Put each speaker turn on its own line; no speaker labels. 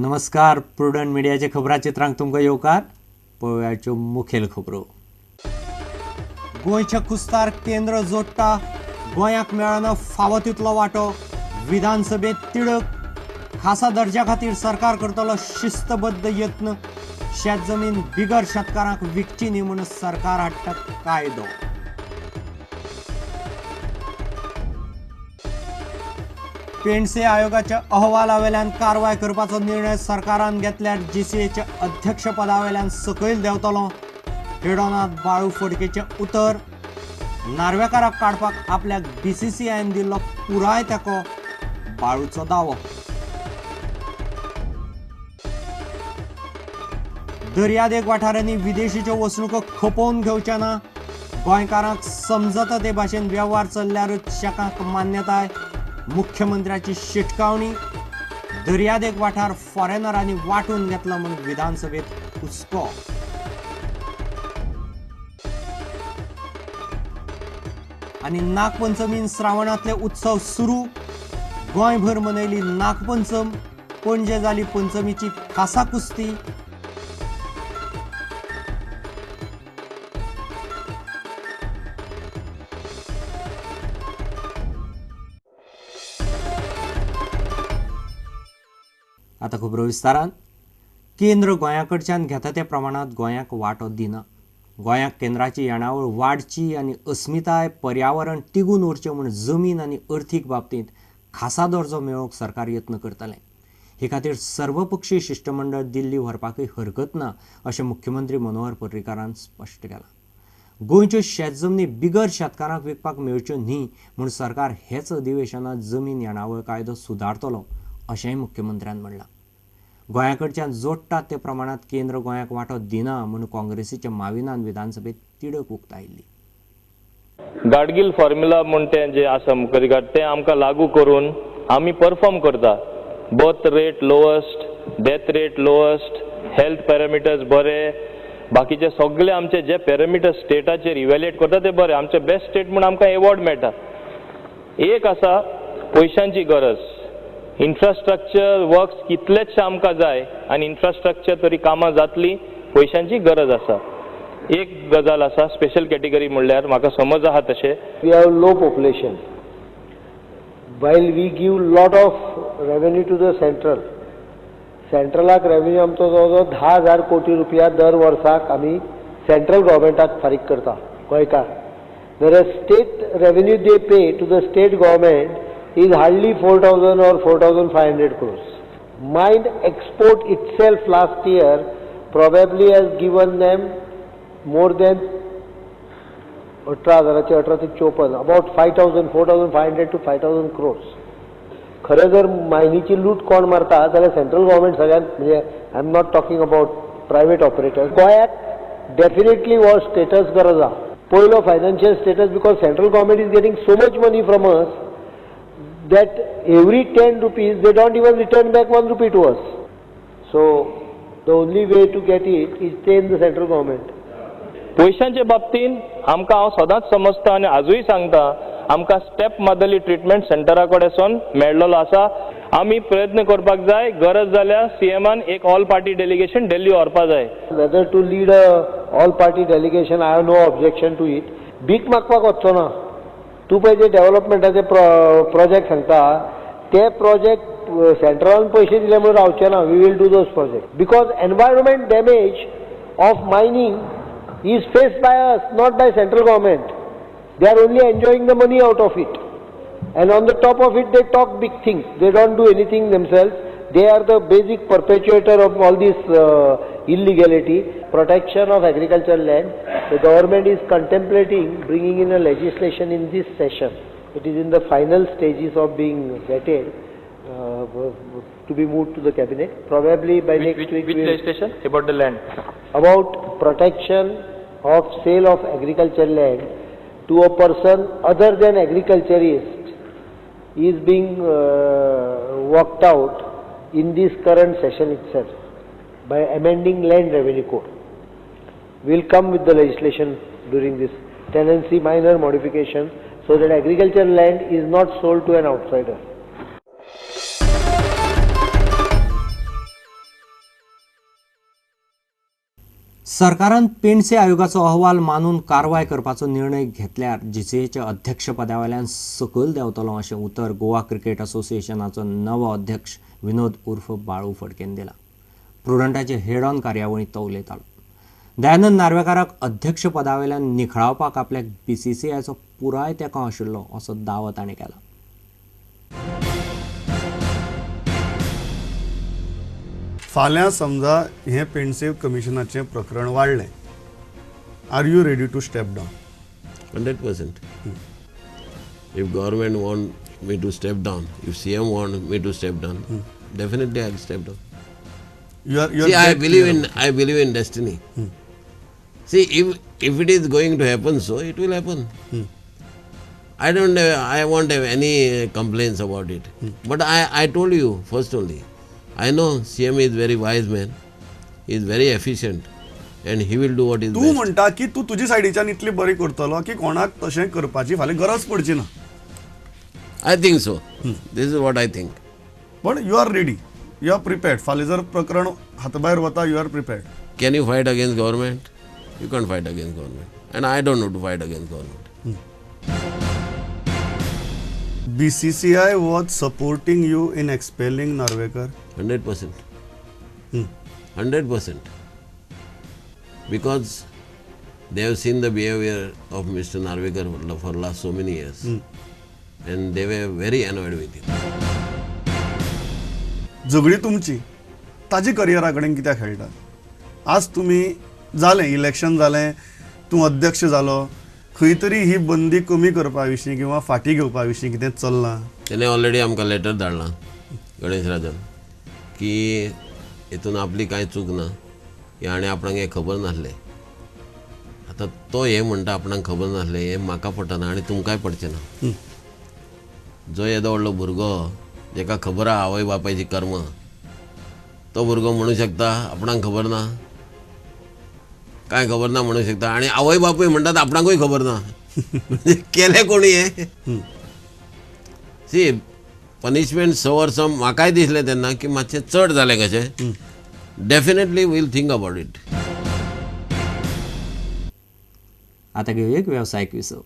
नमस्कार, प्रुडंट मिडियाचे खबराचित्रांक तुमकां येवकार. पळोवयाच्यो मुखेल खबरो. गोंयच्या कुस्तार केंद्र जोडटा, गोंयाक मेळना फावो तितलो वांटो. विधानसभेत तिडक. खासा दर्जा खातीर सरकार करतलो शिस्तबद्ध यत्न. शेत जमीन बिगर शेतकारांक विकची न्ही म्हूण सरकार हाडटा कायदो. पेंडसे आयोगाच्या अहवालावेल्यान कारवाय करपाचो निर्णय सरकारान घेतल्यार जीसीएच्या अध्यक्षपदावेल्यान सकयल देंवतलो. हेडोनाथ बाळू फडकेचें उतर. नार्वेकाराक काडपाक आपल्याक बीसीसीआयन दिल्लो पुराय तेंको, बाळूचो दावो. दर्यादेग वाठारांनी विदेशीच्यो वसणुको खपोवन घेवचे ना. गोंयकारांक समजता ते भाशेन वेव्हार चल्ल्यारूच शेकांक मान्यताय. मुख्यमंत्र्याची शिटकावणी. दर्यादेग वाठार फॉरेनरांनी वांटून घेतला म्हूण विधानसभेत हुस्को. आनी नागपंचमीन श्रावणांतले उत्सव सुरू. गोंयभर मनयली नागपंचम. पणजे जाली पंचमीची खासा कुस्ती. आतां खबरो विस्तारान. केंद्र गोंया कडच्यान घेता त्या प्रमाणांत गोंयाक वांटो दिना. गोंयाक केंद्राची येणावळ वाडची आनी अस्मिताय पर्यावरण तिगून उरचें म्हूण जमीन आनी अर्थीक बाबतींत खासा दर्जो मेळोवंक सरकार यत्न करतलें. हे खातीर सर्वपक्षीय शिश्टमंडळ दिल्ली व्हरपाकय हरकत ना अशें मुख्यमंत्री मनोहर पर्रीकारान स्पश्ट केलां. गोंयच्यो शेत जमनी बिगर शेतकारांक विकपाक मेळच्यो न्ही म्हूण सरकार हेच अधिवेशनांत जमीन येणावळ कायदो सुदारतलो अशेंय मुख्यमंत्र्यान म्हणलां. गोंया कडच्यान जोडटात ते प्रमाणांत केंद्र गोंयाक वांटो दिना म्हूण काँग्रेसीच्या माविनान विधानसभेत तिडक उक्तायल्ली.
गाडगील फॉर्म्युला म्हूण तें जें आसा मुखार तें आमकां लागू करून आमी परफॉर्म करता. Birth rate lowest, death rate lowest, health parameters बरे, बाकीचे सगळे आमचे जे पॅरामिटर्स स्टेटाचेर इव्हॅल्युएट करता ते बरे. आमचे बेस्ट स्टेट म्हूण आमकां एवॉर्ड मेळटा. एक आसा पयशांची गरज. इन्फ्रास्ट्रक्चर वर्क्स कितलेच आमकां जाय आनी इन्फ्रास्ट्रक्चर तरी कामां जातली, पयशांची गरज आसा. एक गजाल आसा स्पेशल कॅटेगरी म्हणल्यार म्हाका समज आहा तशें.
We have low population while we give lot of revenue to the central. सेंट्रलाक revenue आमचो जवळ जवळ 10,000 कोटी रुपया दर वर्साक आमी सेंट्रल गव्हर्मेंटाक फारीक करता गोंयकार. Whereas state revenue they pay to the state government is hardly 4,000 or 4,500 crores. Mine export itself last year probably has given them more than 18,000 about 5,000, 4,500 to 5,000 crores. खरें जर मायनीची लूट कोण मारता जाल्यार सेंट्रल गव्हर्मेंट सगळ्यांत, म्हणजे I am not talking about private operator. गोंयाक definitely हो स्टेटस गरज आहा. पयलो financial status, because central government is getting so much money from us that every 10 rupees they don't even return back 1 rupee to us. So the only way to get it is stay in the central government.
पयशांचे बाबतींत आमकां हांव सदांच समजता आनी आजूय सांगता, आमकां step मदली ट्रिटमेंट सेंटरा कडेसून मेळ्ळलो आसा. आमी प्रयत्न करपाक जाय. गरज जाल्यार सीएमान एक ऑल पार्टी डेलिगेशन दिल्ली व्हरपा जाय.
Whether to lead a all party delegation, I have no objection to it. भीक मागपाक वचचो ना. तूं पळय जे डेव्हलपमेंटाचे प्रोजेक्ट सांगता ते प्रोजेक्ट सेंट्रलान पयशे दिले म्हणून रावचे ना. We will do those project because environment damage of mining is faced by us, not by central government. They are only enjoying the money out of it, and on the top of it they talk big things. They don't do anything themselves. They are the basic perpetuator of all this illegality. Protection of agricultural land, the government is contemplating bringing in a legislation in this session. It is in the final stages of being vetted to be moved to the cabinet. Probably by next week.
Which legislation? About the land?
About protection of sale of agricultural land to a person other than agriculturist is being worked out in this current session itself by amending Land Revenue Code. We will come with the legislation during this tenancy minor modification so that agricultural land is not sold to an outsider.
सरकारान पेंडसे आयोगाचो अहवाल मानून कारवाय करपाचो निर्णय घेतल्यार जीसीएच्या अध्यक्षपदावेल्यान सकयल देंवतलो अशें उतर गोवा क्रिकेट असोसिएशनाचो नवो अध्यक्ष विनोद उर्फ बाळू फडकेन दिला. प्रुडंटाचे हेड ऑन कार्यावळींत तो उलयतालो. दयानंद नार्वेकाराक अध्यक्षपदावेल्यान निखळावपाक आपल्याक बीसीसीआयचो पुराय तेंको आशिल्लो असो दावो ताणें केला.
फाल्यां समजा हें पेंडसे कमिशनाचें प्रकरण वाडलें, are you ready to step down?
100%. If government want me to step down, if CM want me to step down, definitely I will step down. See, I believe in destiny. See, if it is going to happen, so it will happen. I won't have any complaints about it. But I told you first only, I know CM is very wise man, he is very efficient and he will do what is best.
तू म्हणटा की तू तुजी सायडीच्यान इतली बरी करतलो की कोणाक तशें करपाची फाल्यां गरज पडची ना.
I think so. This is what I think.
But you are ready, you are prepared. फाल्यां जर प्रकरण हाताभायर वता, you are prepared.
Can you fight against government? You can't fight against government. And I don't know to fight against government.
BCCI was supporting you in expelling Narvekar?
100%. 100%. Because they have seen the behavior of Mr. Narvekar for last so many years. And they were very annoyed with him.
झगडी तुमची ताजी करियरा कडेन कित्याक खेळटा? आज तुमी जालें election जालें, तूं अध्यक्ष जालो, खंय तरी ही बंदी कमी करपा विशीं किंवा फाटीं घेवपा विशीं कितें चल्लां?
तेणें ऑलरेडी आमकां लेटर धाडलां गणेश राजान की हितून आपली कांय चूक ना, की हाणें आपणाक हें खबर नासलें. आतां तो हें म्हणटा आपणाक खबर नासलें, हें म्हाका पडना आनी तुमकांय पडचें ना. जो येदो व्हडलो भुरगो जेका खबर आहा आवय बापायची कर्मां, तो भुरगो म्हणू शकता आपणाक खबर ना, कांय खबर ना म्हणू शकता. आनी आवय बापूय म्हणटात आपणाकूय खबर ना. म्हणजे केलें कोणी हें? सी, पनिशमेंट सवर्सम म्हाकाय दिसलें तेन्ना की मातशें चड जालें कशें. Definitely we'll think about it.
आतां घेवया एक वेवसायीक विसव.